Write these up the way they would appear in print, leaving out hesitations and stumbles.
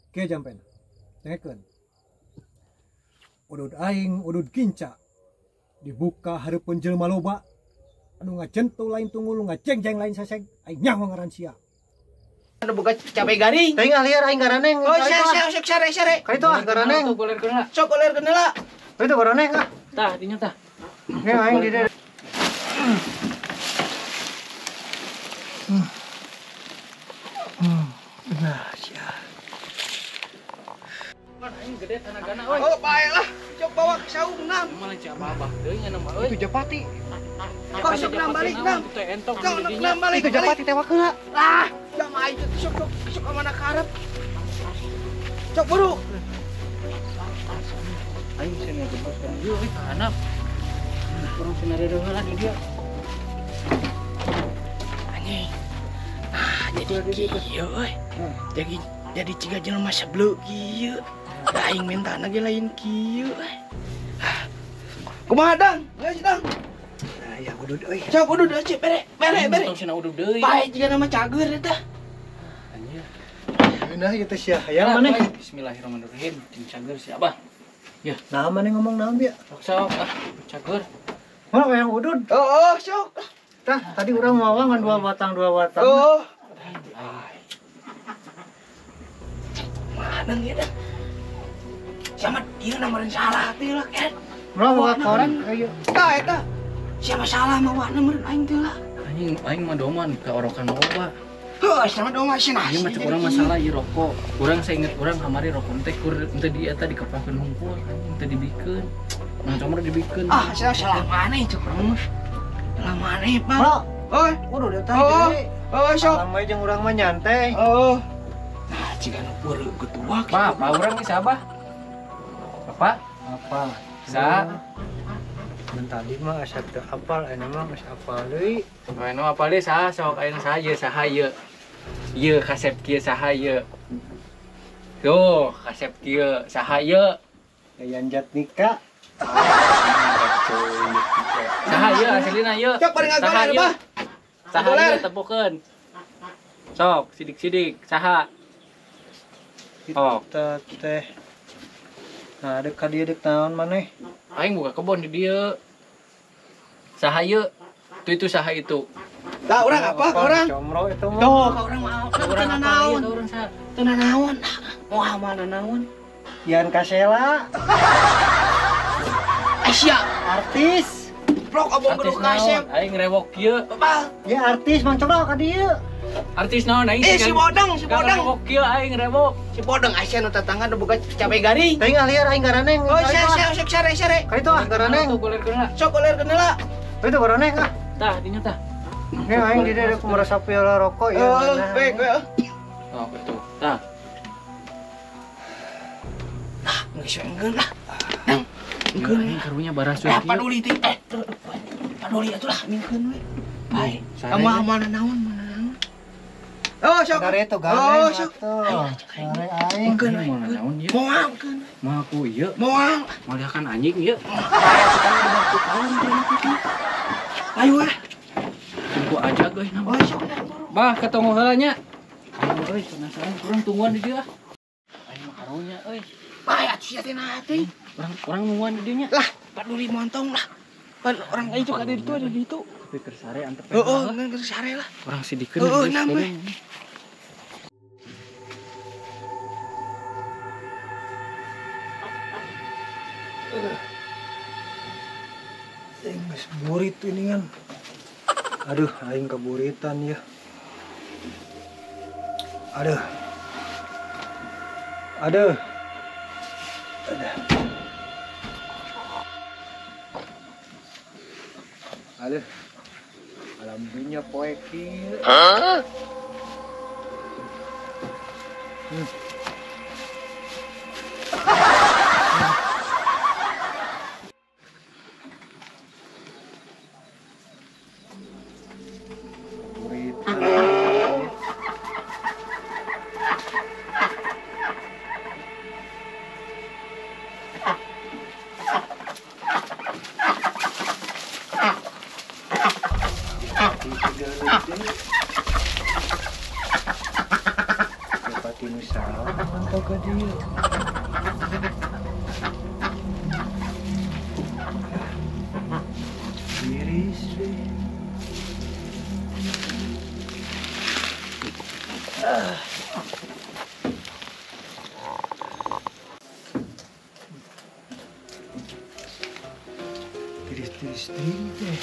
Kieu jampen. Dengekeun. Udud aing udud kinca dibuka hareupeun jelema loba anu ngajentu lain tunggul ngajengjeng lain seseg aing nyaho ngaran sia. Anu boga cabe garing. Teuing liar aing garaneng. Oh, sia sok sare. Ka itu ah garaneng. Sok golerkeun heula. Ka itu garaneng ah. Tah, dinya tah. Ini aing di dieu. Nah, sia. Aing gede tanagana euy. Oh, bae lah. Cok bawa ke saung nam. Malah cik abah deui nya nama euy. Itu japati. Kok sok nam balik nam. Sok nam balik. Itu japati tewak heula. Lah, sama aing sok sok sok ka mana karep. Cok buru. Aing cenah jeboskeun ieu euy ka handap. Urang cenah reureuh heula di dieu. Anjing. Ah, jadi kieu euy. Jadi ciga jelema sebleu kieu. Da aing mintana ge lain kieu. Kumaha dang? Geus dang. Nah, ya udud euy. Sok udud euy, bere bere. Tong cenah udud deui. Bae jiga nama cager eta. Anjir. Nah, ieu teh sia hayang maneh. Bismillahirrahmanirrahim. Ting cager si Abah. Ya. Nah, maneh ngomong naon bieu? Sok sok ah, cager. Mana hayang udud? Oh, sok. Tah, tadi urang mawa ngan dua batang. Oh. Mana ieu dah? Sama ieu na meureun salah teh lah kan. Urang boga koran ieu. Tah eta. Siapa salah mawana meureun aing teh lah. Anjing aing mah doman ka orokan loba. Heuh, sama doma sih nah. Ieu mah cek urang masalah ieu rokok. Urang sainget urang kamari rokok teh kur teu di eta dikepakeun hungkul, anjing teu dibikeun. Nah, comor dibikeun. Ah, salah maneh cek urang mah. Salah maneh, Pak. Oi, udah datang deui. Oh, sok. Alam we jeung urang mah nyantai. Oh. Nah, ciga nu peureuk ketua. Pak, urang geus abah. Bapak? Apa? Sa. Mun tadi mah asa teu apal, ayeuna mah geus apal deui. Ayeuna mah apal deui saha sok ayeuna saha ieu saha ieu. Ieu kasep kieu saha ieu. Tuh, kasep kieu saha ieu. Yayan Jatnika. Saha ieu aslina ieu. Cok paling ngagoler, Bah. Saha ieu tepukeun. Sok sidik-sidik saha. Oh, teh. Nah, dek ka dieu dek naon maneh? Aing buka kebon di dieu. Saha ieu? Tuh itu saha itu. Lah urang apa ka urang? Comro itu mah. Tuh, ka urang mah. Urang teu naon? Urang saha? Teu naon. Moal mana naon? Ian Kasela. Asia artis. Blok abong geus kasep. Aing rewok kieu. Bal. Ya artis Mang Comro ka dieu. Artis naon aing? Si Bodeng, si Bodeng. Rewok kieu aing rewok. Si Bodeng aya nu tetangga nu boga cabe garing. Teuing liar aing garaneng. Oh, sia sok sare. Ka itu ah garaneng. Sok golerkeun heula. Itu garaneng ah. Tah, dinya tah. Ini aing di dieu merasa piala rokok ya. Oh, baik we. Oh, gitu. Tah. Nah, geus enggeun lah. Nang, enggeun aing karunya baraseuh kieu. Paduli teh. Paduli atuh lah mingkeun we. Bae. Kamu mana naon mana naon. Oh, sok. Dari itu gandeng. Oh, sok. Sare aing. Engkeun we. Moal engkeun. Moal ku ieu. Moal. Moal anjing ieu. Ayo ah. Tunggu aja euy. Oh, sok. Bah, ketemu heula nya. Ayo euy, penasaran kurang tungguan di dieu ah. Aing mah karunya euy. Bae atuh sia teh naha teh. Urang nungguan di dieu nya. Lah, paduli montong lah. Pan orang itu ka ditu ada di ditu. Tapi keur sare antep. Heeh, ngan keur sare lah. Urang sidikeun. Heeh, nam we. Aing geus burit ini kan. Aduh, aing keburitan ya. Aduh. Aduh. Aduh. Aduh. Alhamdulillah poe kieu. Hah? Japati nu salah. Mantau ka dieu. Miris deh. Tiris-tiris deh.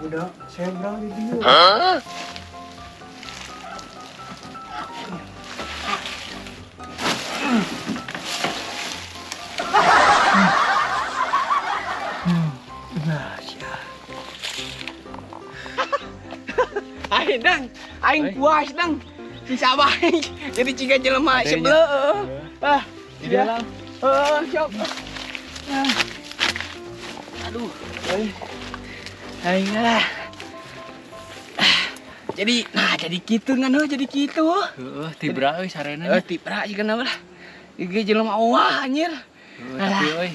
Udah sebra di dia. Hah? Nah, sia. Aing dang, aing puas dang. Si Sabah jadi ciga jelema sebleuh. Ah, iya. Heeh, sok. Aduh. Aing lah. Jadi, nah jadi kitu ngan heuh jadi kitu. Heeh, tibra euy sarena. Heuh, tibra jiga na lah. Ieu jelema wah anjir. Heuh, tapi euy.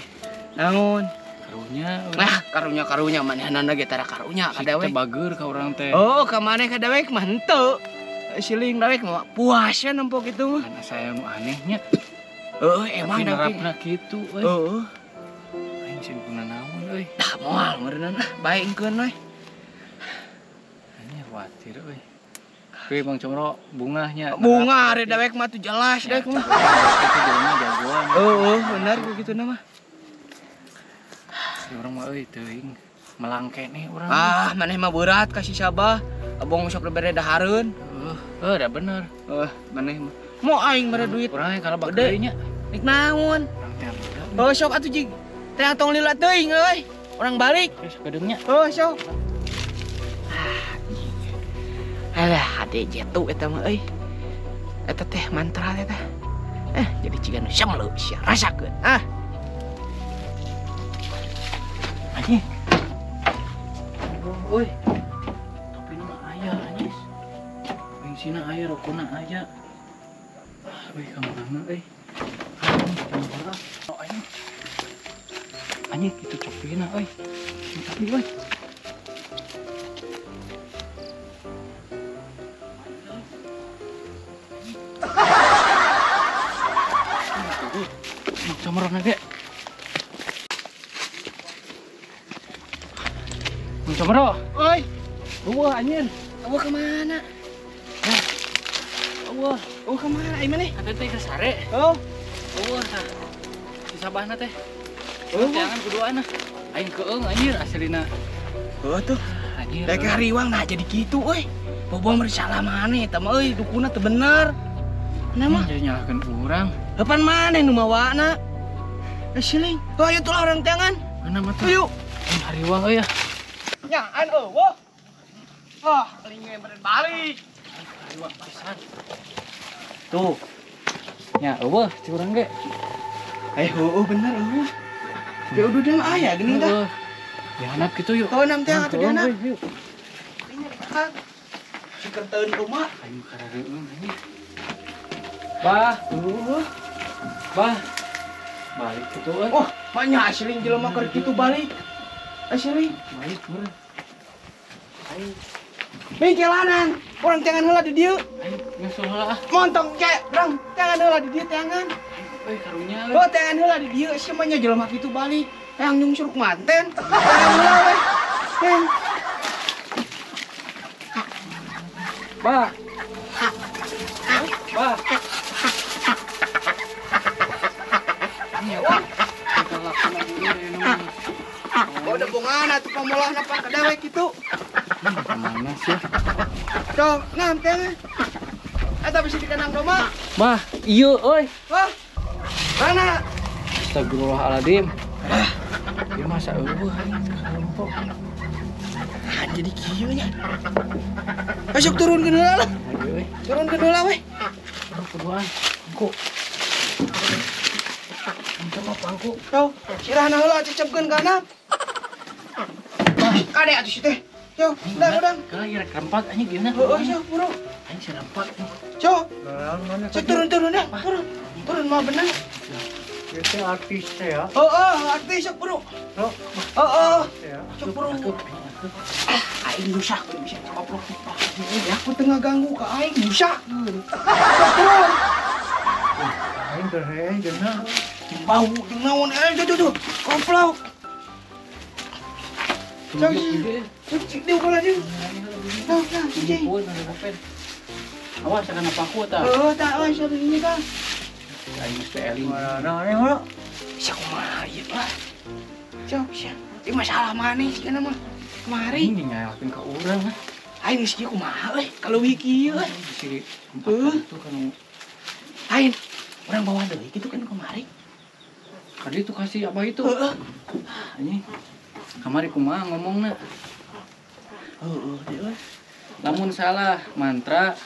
Naon? Karunya. Nah, karunya manehanana ge tara karunya ka dewek. Teu bager ka urang teh. Oh, ka maneh ka dewek mah henteu. Siling dewek mah puas ya nempo kitu mah. Karena saya nu anehnya. Heuh, emang nerapna kitu euy. Heuh. Aing sieun kuna naon euy. Dah moal meureunna lah, bae engkeun we. Ini khawatir euy. Euy Bang Comro bungahnya. Bunga ari dewek mah tuh jelas dewek mah. Itu jelema jagoan. Heuh, bener kitu mah. Si urang mah euy teuing melang keneh urang. Ah, maneh mah berat ka si Sabah. Abong sok dibere dahareun. Heuh, da bener. Heuh, maneh mah. Mau aing mere duit. Urang kalau gede nya. Nik naon? Urang teh. Oh, sok atuh jig. Teh tong lila teuing euy. Urang balik. Geus kedeungnya. Oh, sok. Alah, hade jetu eta mah euy. Eta teh mantra eta. Jadi ciga nu semleu sia rasakeun. Ah. Anjing. Euy. Topina mah aya anjing. Bengsina aya, rokona aya. Euy, ka mana euy? Oh, anjing. Anjing itu copina euy. Tapi euy. Comrona ge. Comro. Oi. Eueuh anjir. Eueuh ka mana? Hah. Eueuh. Eueuh ka mana ai maneh? Atuh teh ke sare. Oh. Eueuh tah. Si Sabahna teh. Eueuh. Jangan kuduana. Aing keung anjir aslina. Heuh tuh. Anjir. Rek hariwang nah jadi kitu euy. Bobo mah salah maneh eta mah euy dukuna teu bener. Nah mah jadi nyalahkeun urang. Depan maneh nu mawana? Siling. Oh, ayo tulah orang tangan. Mana mah tuh? Ayo. Hariwang euy ya. Nyaan eueuh. Ah, kelinge beren balik. Hariwang pisan. Tuh. Nya eueuh ci urang ge. Eh, heueuh bener eueuh. Ya udah dang aya geuning tah. Dihanap kitu yuk. Oh, nam teh atuh dihanap. Yuk. Si kerteun kumaha? Aing karareueung anjing. Bah, eueuh. Bah. Balik gitu euy. Oh, banyak asli jelema keur kitu balik. Asli. Balik meureun. Aing bengkelanan. Urang teangan heula di dieu. Aing nyusul heula ah. Montong ke, urang teangan heula di dieu teangan. Euy karunya euy. Oh, teangan heula di dieu sia mah nya jelema kitu balik. Hayang nyungsuruk manten. Teangan heula we. Heng. Bah. Bah. Oh, udah bongan atuh pamolahna pan ka dewek kitu. Mana sih? Tuh, nah teh. Eta bisa dikenang domba. Bah, iya euy. Wah. Mana? Astagfirullahaladzim. Ah, ieu masa eueuh aing kalempok. Ah, jadi kieu nya. Masuk turun ke heula lah. Ayo euy. Turun ke heula we. Kuduan. Pangku. Sama pangku. Tuh, sirahna heula cecepkeun kana. Kade atuh si teh. Yo, udang. Kalau ieu rek rempak anjing gimana? Heeh, sok buru. Anjing si rempak. Sok. Sok turun-turun dah, turun. Turun mah bener. Itu artis ya. Heeh, artis sok bro. Heeh. Sok bro. Ah, aing rusak bisa coplok. Ya aku tengah ganggu ka aing rusak. Sok bro. Aing teh geuna. Bau jeung naon tuh tuh. Koplok. Sok cik dieu kala dieu. Tah, tah, cik. Awas kana paku tah. Heeh, tah awas ini tah. Aing geus teh eling. Mana aing mah? Sia kumaha ieu, Pak? Sok sia. Ieu masalah maneh sia mah. Kemari ini nyalakeun ka urang ah. Aing geus kieu kumaha euy? Kaleuwih kieu euy. Bisi empat itu kan. Aing urang bawa deui kitu kan kemari. Kadi itu kasih apa itu? Heeh. Anjing. Kamari kumaha ngomongna? Heeh, deui. Lamun salah mantra,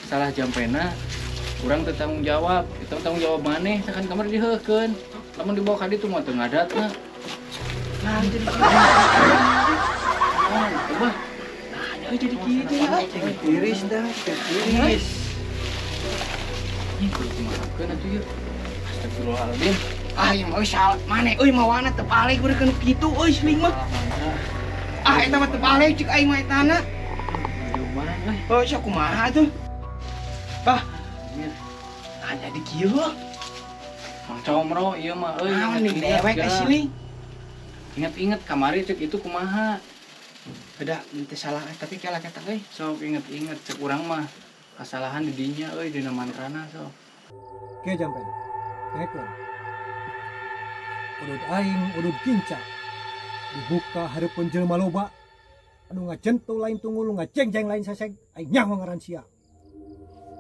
salah jampena, urang teu tanggung jawab. Itu tanggung jawab maneh, sakan kamari diheukeun. Lamun dibawa ka ditu mah teu ngadatna. Nah, jadi oh, bah. Nah, jadi kieu ya. Tiris dah, tiris. Ini kudu kumahakeun atuh ieu. Astagfirullahaladzim. Ah, ieu mah salah maneh euy mawana teu balik beureun kitu euy seling mah. Ah, eta mah teu balik ceuk aing mah etana. Oh, sia kumaha tuh? Bah. Ah, jadi kieu. Mang Comro ieu mah euy. Naon dewek siling. Ingat-ingat kamari cek itu kumaha. Udah, teu salah tapi kalah kata euy. Sok inget-inget cek urang mah kesalahan di dinya euy dina mantrana sok. Kieu jampen. Dengekeun. Udud aing udud kinca. Dibuka hareupeun jelema loba. Anu ngajentu lain tunggul, ngajengjeng lain seseg, aing nyaho ngaran sia.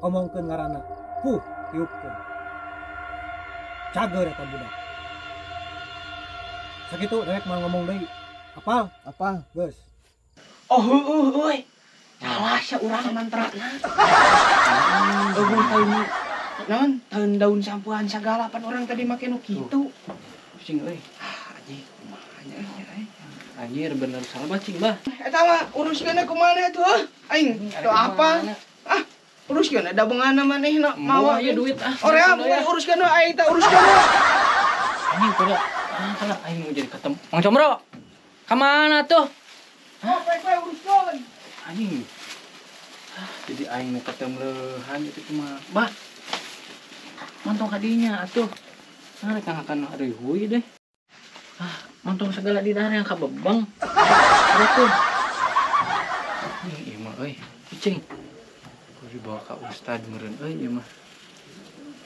Omongkeun ngaranna, puh tiupkeun. Cager eta budak. Sakitu dewek mah ngomong deui. Apal? Apal? Geus. Oh heueuh euy. Salah sia urang mantrana. Eueuh taun naon? Taun daun sampuan sagala pan urang tadi make nu kitu. Pusing euy. Ah anjing kumaha nya euy. Anjir bener salah bacing bah. Eta mah uruskeun kumaha atuh heuh? Aing teu apa? Ah, uruskeun da bengana manehna mawa ieu duit ah. Orea mun uruskeun aing teh uruskeun. Anjing kuda. Ah, salah aing mau jadi ketemu. Mang Comro. Ka mana tuh? Oh, baik bae uruskeun. Anjing. Ah, jadi aing nu ketemu leuhan itu kumaha. Bah. Montong ka dinya atuh. Nah, rek ngakan rihuy deh. Ah, montong segala di daerah yang kabebeng. Tuh. Ih, ieu mah euy, kucing. Kudu dibawa ka ustad meureun euy ieu mah.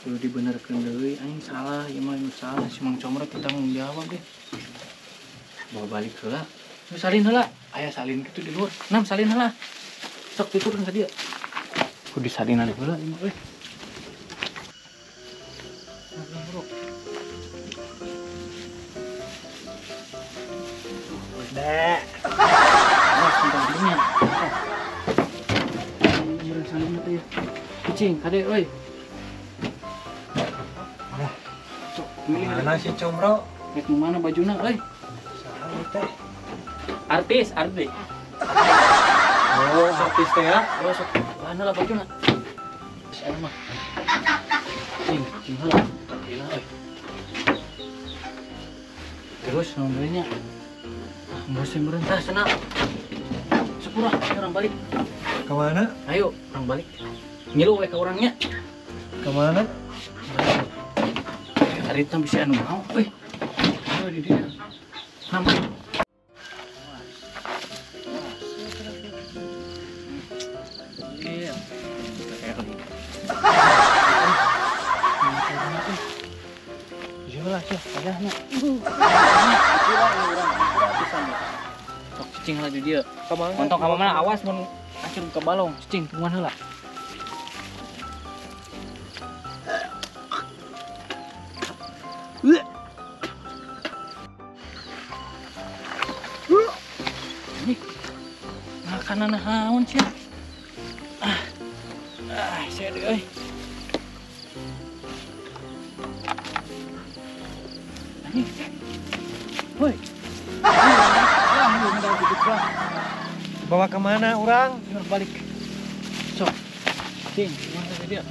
Kudu dibenerkeun deui, aing salah, ieu mah salah si Mang Comro teu tanggung jawab deh. Bawa balik heula. Nu salin heula. Aya salin kitu di luar. Nam salin heula. Sok tuturkeun ka dieu. Kudu disalinan heula ieu mah euy. Dek. Awas tentang dirinya. Meureun salin teh ya. Kucing, kade euy. Nah, sok milih mana si Comro? Rek nu mana bajuna euy? Saha teh? Artis, artis. Oh, artis teh ya. Oh, sok mana lah bajuna. Sia mah. Cing, cing heula. Gila euy. Terus nomornya musim merentah sana. Sepura, orang balik. Kemana? Ayo, orang balik. Ngilu we ka orangnya. Kemana? Hari itu bisa anu mau, euy. Ayo di dieu. Nama. Iya. Jelas ya, padahal. Sok cicing lah di dia. Montong ka mana awas mun acur ke balong, cicing tungguan heula. Ini makanan naon sih? Ah, ah, saya deh, euy. Ini, woi. Bawa kemana orang? Balik. Sok, cing, mana dia?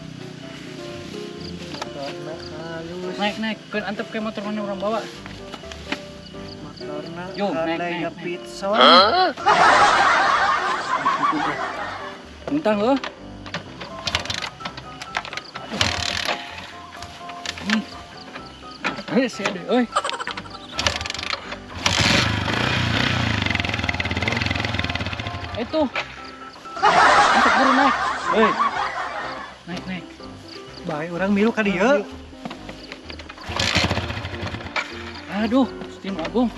Motorna halus. Naik naik, keun antep ke motor mana urang bawa. Motorna Yo, naik, Harley naik, naik. Davidson. Muntah heuh. Aduh. Hei, sia deui euy. Itu. Masuk buru naik. Hei. Naik naik. Bae urang milu ka dieu. Aduh, Gusti Agung.